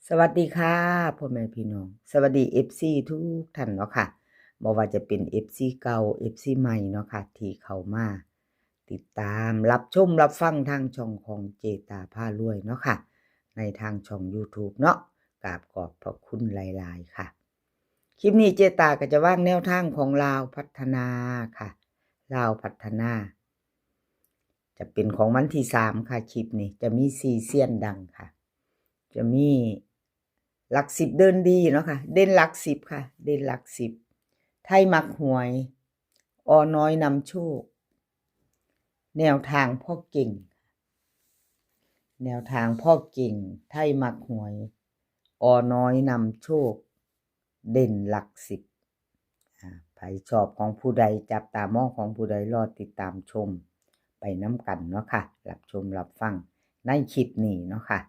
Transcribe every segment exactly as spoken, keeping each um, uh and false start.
สวัสดีค่ะ พ่อแม่พี่น้อง สวัสดี เอฟซี ทุกท่านเนาะค่ะ บ่ว่าจะเป็น เอฟซี เก่า เอฟซี ใหม่เนาะค่ะ ที่เข้ามาติดตามรับชมรับฟังทางช่องของเจตาพารวยเนาะค่ะ ในทางช่อง YouTube เนาะ กราบขอบพระคุณหลายๆค่ะ คลิปนี้เจตาก็จะวางแนวทางของลาวพัฒนาค่ะ ลาวพัฒนา จะเป็นของวันที่สามค่ะ คลิปนี้จะมีสี่เซียนดังค่ะ จะมีหลักสิบเด่นดีเนาะค่ะ เด่นหลักสิบค่ะ เด่นหลักสิบ ไทยมักหวย อ.น้อยนำโชค แนวทางพ่อเก่ง แนวทางพ่อเก่ง ไทยมักหวย อ.น้อยนำโชค เด่นหลักสิบ อ่า ไผชอบของผู้ใด จับตามองของผู้ใด รอติดตามชมไปนำกันเนาะค่ะ รับชมรับฟังในคลิปนี้เนาะค่ะ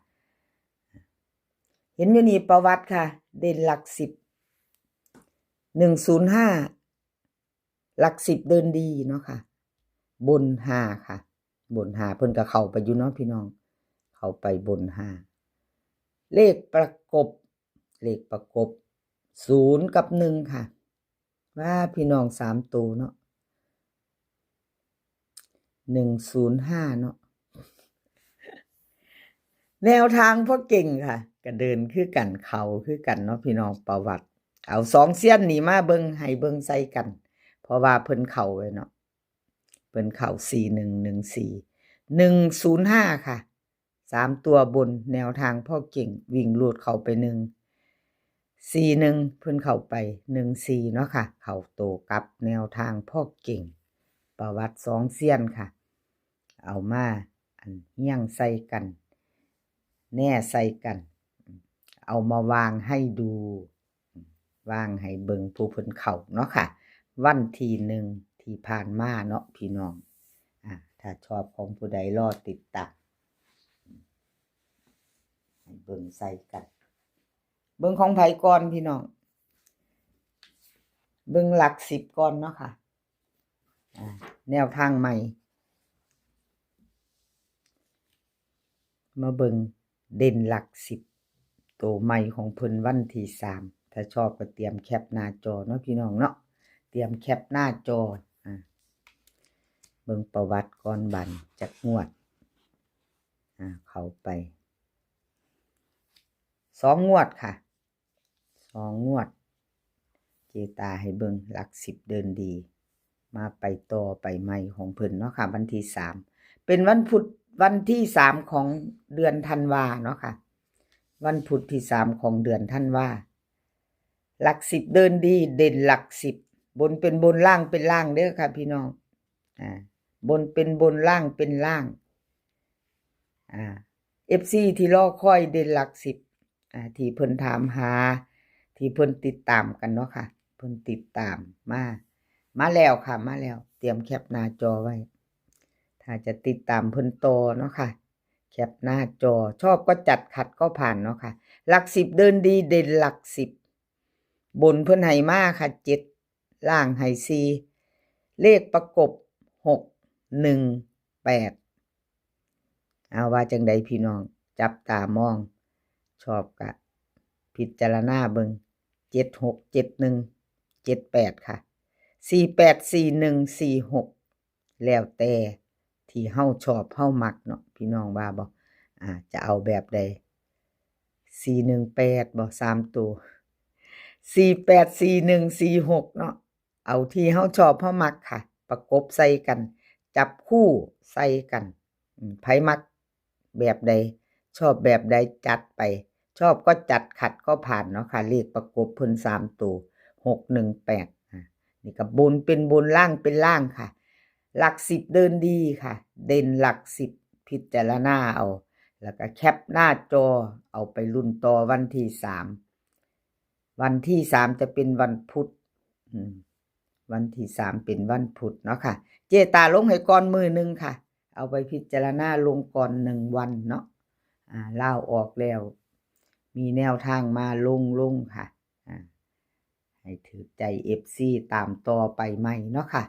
เห็นอยู่นี่ประวัติค่ะ เด่นหลักสิบ หนึ่งศูนย์ห้า หลักสิบเด่นดีเนาะค่ะ บนห้าค่ะ บนห้า เพิ่นก็เข้าไปอยู่เนาะพี่น้อง เข้าไปบนห้า เลขประกบ เลขประกบ ศูนย์กับหนึ่งค่ะ ว่าพี่น้องสามตัวเนาะ หนึ่งศูนย์ห้าเนาะ แนวทางพ่อเก่งค่ะ ก็เด่นคือกัน เข้าคือกันเนาะพี่น้อง ประวัติ เอาสองเซียนนี้มาเบิ่ง ให้เบิ่งใส่กัน เพราะว่าเพิ่นเข้าไว้เนาะ เพิ่นเข้า สี่หนึ่ง หนึ่งสี่ หนึ่งศูนย์ห้าค่ะ สามตัวบน แนวทางพ่อเก่ง วิ่งรูดเข้าไปหนึ่ง สี่หนึ่ง เพิ่นเข้าไป หนึ่งสี่เนาะค่ะ เข้าโตกลับ แนวทางพ่อเก่ง ประวัติสองเซียนค่ะ เอามาอันเฮี้ยงใส่กัน แน่ใส่กัน เอามาวางให้ดู วางให้เบิ่งผู้เพิ่นเข้าเนาะค่ะ วันที่หนึ่งที่ผ่านมาเนาะพี่น้อง อ่า ถ้าชอบของผู้ใด รอติดตาม ให้เบิ่งใส่กัน เบิ่งของไผก่อนพี่น้อง เบิ่งหลักสิบก่อนเนาะค่ะ อ่า แนวทางใหม่ มาเบิ่งเด่นหลักสิบ ตัวใหม่ของเพิ่นวันที่สาม ถ้าชอบก็เตรียมแคปหน้าจอเนาะพี่น้องเนาะ เตรียมแคปหน้าจอ อ่า เบิ่งประวัติก่อน บัดจักงวด อ่า เข้าไป สองงวดค่ะ สองงวด เจตาให้เบิ่งหลักสิบเด่นดี มาไปต่อไปใหม่ของเพิ่นเนาะค่ะ วันที่สาม เป็นวันพุธ วันที่สามของเดือนธันวาเนาะค่ะ วันพุธที่สามของเดือนธันวา หลักสิบเด่นดี เด่นหลักสิบ บนเป็นบน ล่างเป็นล่างเด้อค่ะพี่น้อง อ่า บนเป็นบน ล่างเป็นล่าง อ่า เอฟซี ที่รอคอยเด่นหลักสิบ อ่า ที่เพิ่นถามหา ที่เพิ่นติดตามกันเนาะค่ะ เพิ่นติดตามมา มาแล้วค่ะ มาแล้ว เตรียมแคปหน้าจอไว้ ถ้าจะติดตามเพิ่นต่อเนาะค่ะ แคปหน้าจอ ชอบก็จัด ขัดก็ผ่านเนาะค่ะ หลักสิบเด่นดี เด่นหลักสิบ บนเพิ่นให้มาค่ะ เจ็ด ล่างให้สี่ เลขประกบ หกหนึ่งแปด เอาว่าจังใดพี่น้อง จับตามอง ชอบกะพิจารณาเบิ่ง เจ็ดหก เจ็ดหนึ่ง เจ็ดแปดค่ะ สี่แปด สี่หนึ่ง สี่หก แล้วแต่ที่เฮาชอบเฮามักเนาะ พี่น้องว่าบ่ อ่า จะเอาแบบใด สี่หนึ่งแปด บ่ สามตัว สี่แปด สี่หนึ่ง สี่หก เนาะ เอาที่เฮาชอบเฮามักค่ะ ประกบใส่กัน จับคู่ใส่กัน อืม ไผมักแบบใด ชอบแบบใดจัดไป ชอบก็จัด ขัดก็ผ่านเนาะค่ะ เลขประกบเพิ่นสามตัว หกหนึ่งแปด อ่ะ นี่ก็บนเป็นบน ล่างเป็นล่างค่ะ หลักสิบเด่นดีค่ะ เด่นหลักสิบ พิจารณาเอา แล้วก็แคปหน้าจอ เอาไปลุ้นต่อวันที่สาม วันที่สามจะเป็นวันพุธ อืม วันที่สามเป็นวันพุธเนาะค่ะ เจตาลงให้ก่อนมื้อหนึ่งค่ะ เอาไปพิจารณาลงก่อนหนึ่งวันเนาะ อ่า ลาวออกแล้ว มีแนวทางมาลงลงค่ะ อ่า ให้ถืกใจ เอฟซี ตามต่อไปใหม่เนาะค่ะ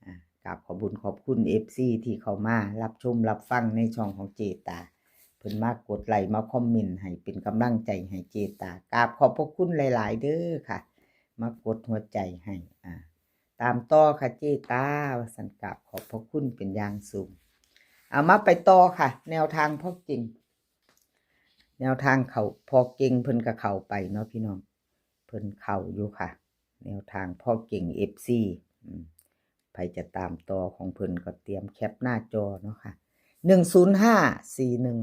อ่า กราบขอบบุญขอบคุณ เอฟซี ที่เข้ามารับชมรับฟังในช่องของเจตา เพิ่น พิ่นมากดไลค์มาคอมเมนต์ให้เป็นกำลังใจให้เจตา กราบขอบพระคุณหลายๆเด้อค่ะ มากดหัวใจให้ อ่า ตามต่อค่ะเจตา ว่าซั่น กราบขอบพระคุณเป็นอย่างสูง เอามาไปต่อค่ะ แนวทางพ่อเก่ง แนวทางเขาพ่อเก่งเพิ่นก็เข้าไปเนาะพี่น้อง เพิ่นเข้าอยู่ค่ะ แนวทางพ่อเก่ง เอฟซี อืม ใผจะตามต่อของเพิ่นก็เตรียมแคปหน้าจอเนาะค่ะ หนึ่งศูนย์ห้า สี่หนึ่ง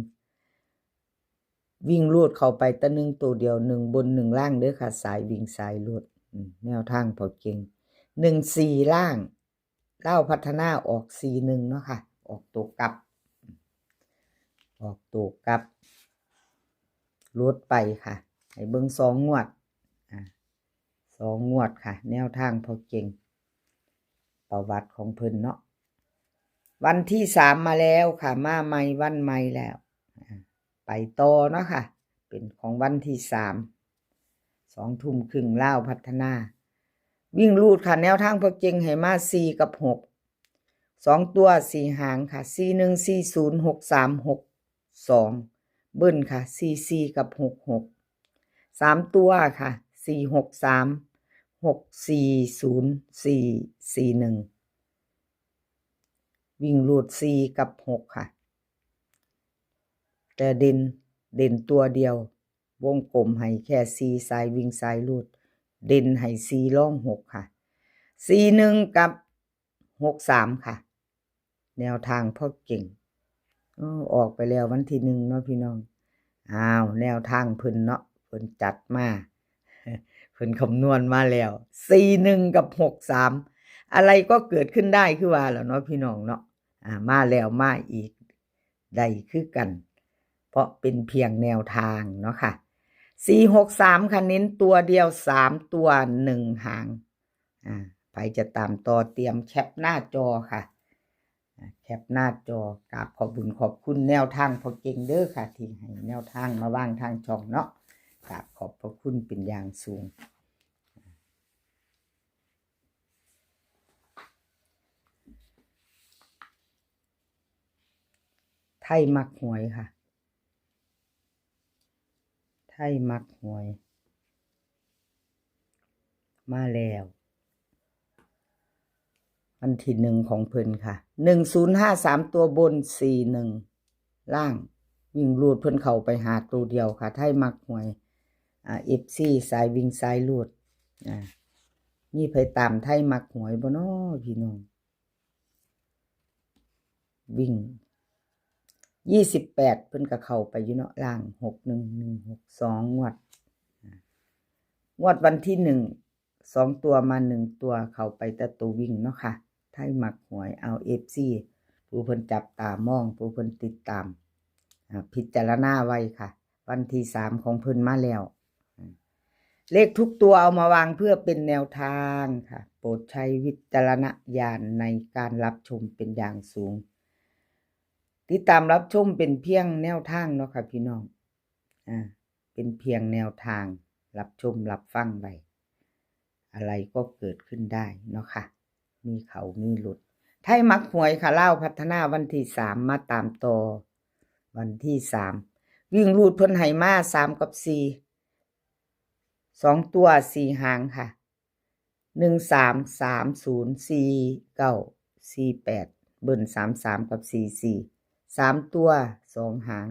วิ่งรูดเข้าไปแต่หนึ่งตัวเดียว หนึ่งบนหนึ่งล่างเด้อค่ะ สายวิ่งสายรูด อืม แนวทางพ่อเก่ง หนึ่งสี่ล่าง ลาวพัฒนาออกสี่หนึ่งเนาะค่ะ ออกตัวกลับ ออกตัวกลับ รูดไปค่ะ ให้เบิ่งสองงวด อ่า สองงวดค่ะ แนวทางพ่อเก่ง ประวัติของเพิ่นเนาะ วันที่สามมาแล้วค่ะ มาใหม่วันใหม่แล้ว อ่า ไปต่อเนาะค่ะ เป็นของวันที่สาม สองทุ่มครึ่ง ลาวพัฒนา วิ่งรูดค่ะ แนวทางพ่อเก่งให้มาสี่กับหก สองตัวสี่หางค่ะ สี่หนึ่ง สี่ศูนย์ หกสาม หกสอง เบิ้ลค่ะ สี่สี่ กับ หกหก สามตัวค่ะ สี่หกสาม หกสี่ศูนย์ สี่สี่หนึ่ง วิ่งรูดสี่กับหกค่ะ แต่เด่น เด่นตัวเดียว วงกลมให้แค่สี่ สายวิ่งสายรูด เด่นให้สี่ รองหกค่ะ สี่หนึ่ง กับ หกสาม ค่ะ แนวทางพ่อเก่ง เออ ออกไปแล้ววันที่หนึ่งเนาะพี่น้อง อ้าว แนวทางเพิ่นเนาะ เพิ่นจัดมา เพิ่นคำนวณมาแล้ว สี่หนึ่ง กับ หกสาม อะไรก็เกิดขึ้นได้คือว่าแล้วเนาะพี่น้องเนาะ อ่า มาแล้วมาอีก ได้คือกัน เพราะเป็นเพียงแนวทางเนาะค่ะ สี่หกสาม ค่ะ เน้นตัวเดียว สามตัว หนึ่งหาง อ่า ใผจะตามต่อเตรียมแคปหน้าจอค่ะ อ่า แคปหน้าจอ กราบขอบบุญขอบคุณแนวทางพ่อเก่งเด้อค่ะ ที่ให้แนวทางมาวางทางช่องเนาะ กราบขอบพระคุณเป็นอย่างสูง ไทยมักหวยค่ะ ไทยมักหวย มาแล้ว วันที่หนึ่งของเพิ่นค่ะ หนึ่งศูนย์ห้า สามตัวบน สี่หนึ่ง ล่าง วิ่งรูดเพิ่นเข้าไปหาตัวเดียวค่ะ ไทยมักหวย อ่า เอฟซี สายวิ่งสายรูด อ่า มีไผตามไทยมักหวยบ่น้อพี่น้อง วิ่ง ยี่สิบแปด เพิ่นก็เข้าไปอยู่เนาะ ล่าง หกหนึ่ง หนึ่งหก สองงวด งวดวันที่หนึ่ง สองตัวมาหนึ่งตัว เข้าไปแต่ตัววิ่งเนาะค่ะ ไทยมักหวย เอา เอฟซี ผู้เพิ่นจับตามอง ผู้เพิ่นติดตาม อ่า พิจารณาไว้ค่ะ วันที่สามของเพิ่นมาแล้ว เลขทุกตัวเอามาวางเพื่อเป็นแนวทางค่ะ โปรดใช้วิจารณญาณในการรับชมเป็นอย่างสูง ติดตามรับชมเป็นเพียงแนวทางเนาะค่ะพี่น้อง อ่า เป็นเพียงแนวทาง รับชมรับฟังไป อะไรก็เกิดขึ้นได้เนาะค่ะ มีเขามีหลุด ไทยมักหวยค่ะ ลาวพัฒนาวันที่สาม มาตามต่อ วันที่สาม วิ่งรูดเพิ่นให้มา สามกับสี่ สองตัวสี่หางค่ะ หนึ่งสาม สามศูนย์ สี่เก้า สี่แปด เบิ้ล สามสาม กับ สี่สี่ สามตัวสองหาง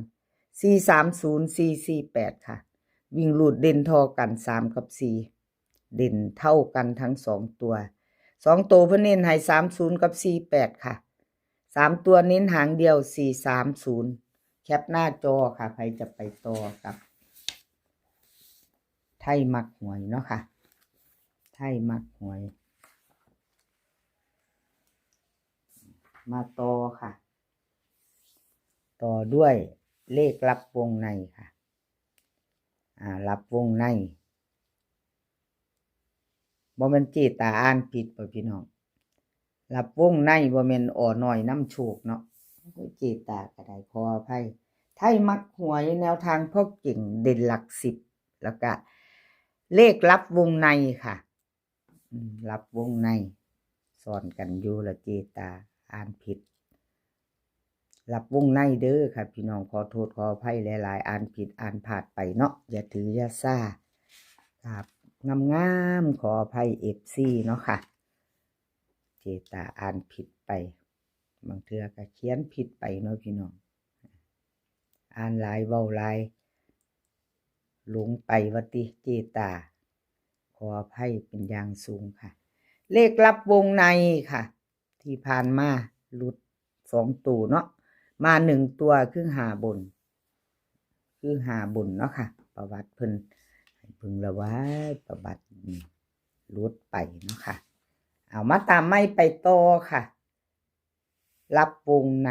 สี่สามศูนย์ สี่สี่แปด ค่ะ วิ่งรูดเด่นเท่ากัน สามกับสี่ เด่นเท่ากันทั้งสองตัว สองตัวเพิ่นเน้นให้ สามศูนย์ กับ สี่แปด ค่ะ สามตัวเน้นหางเดียว สี่สามศูนย์ แคปหน้าจอค่ะ ใผจะไปต่อกับ ไทยมักหวยเนาะค่ะ ไทยมักหวย มาต่อค่ะ ต่อด้วยเลขลับวงในค่ะ อ่า ลับวงใน บ่แม่นเจตาอ่านผิดบ่พี่น้อง ลับวงใน บ่แม่น อ น้อยนำโชคเนาะ โอ้ย เจตาก็ได้ ขออภัย ไทยมักหวยแนวทางพ่อเก่ง เด่นหลักสิบ แล้วก็เลขลับวงในค่ะ อืม ลับวงใน ซ่อนกันอยู่ละเจตา อ่านผิด รับวงในเด้อค่ะพี่น้อง ขอโทษขออภัยหลายๆ อ่านผิดอ่านพลาดไปเนาะ อย่าถืออย่าซา ครับ งามๆ ขออภัย เอฟซี เนาะค่ะ เจตาอ่านผิดไป บางเทื่อก็เขียนผิดไปเนาะพี่น้อง อ่านหลายเว้าหลาย หลงไปว่าติ เจตา ขออภัยเป็นอย่างสูงค่ะ เลขลับวงในค่ะ ที่ผ่านมาหลุดสองตัวเนาะ มาหนึ่งตัวคือห้าบน คือห้าบนเนาะค่ะ ประวัติเพิ่น ให้เบิ่งละว่าประวัตินี่หลุดไปเนาะค่ะ เอามาตามไม่ไปต่อค่ะ ลับวงใน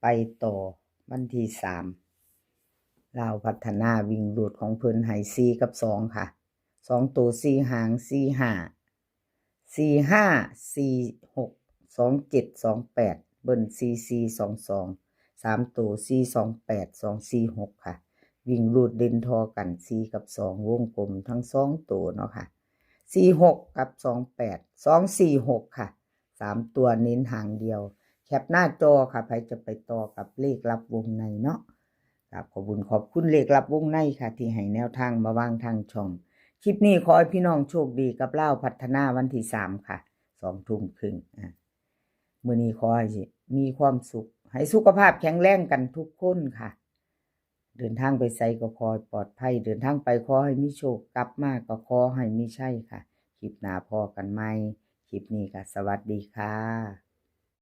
ไปต่อวันที่สาม ลาวพัฒนาวิ่งรูดของเพิ่นให้สี่กับสองค่ะ สองตัวสี่หาง สี่ห้า สี่ห้า สี่หก สองเจ็ด สองแปด เบิ้ล สี่สี่ สองสอง สามตัว สี่สองแปด สองสี่หก ค่ะ วิ่งรูดเด่นทอกัน สี่กับสอง วงกลมทั้งสองตัวเนาะค่ะ สี่หก กับ สองแปด สองสี่หก ค่ะ สามตัวเน้นหางเดียว แคปหน้าจอค่ะ ใครจะไปต่อกับเลขลับวงในเนาะ ครับ ขอบคุณขอบคุณเลขลับวงในค่ะ ที่ให้แนวทางมาวางทางช่อง คลิปนี้ขอให้พี่น้องโชคดีกับลาวพัฒนาวันที่สามค่ะ สองทุ่มครึ่ง อ่ะ มื้อนี้ขอให้มีความสุข ให้สุขภาพแข็งแรงกันทุกคนค่ะ เดินทางไปไสก็ขอให้ปลอดภัย เดินทางไปขอให้มีโชค กลับมาก็ขอให้มีชัยค่ะ คลิปหน้าพ้อกันใหม่ คลิปนี้ก็สวัสดีค่ะ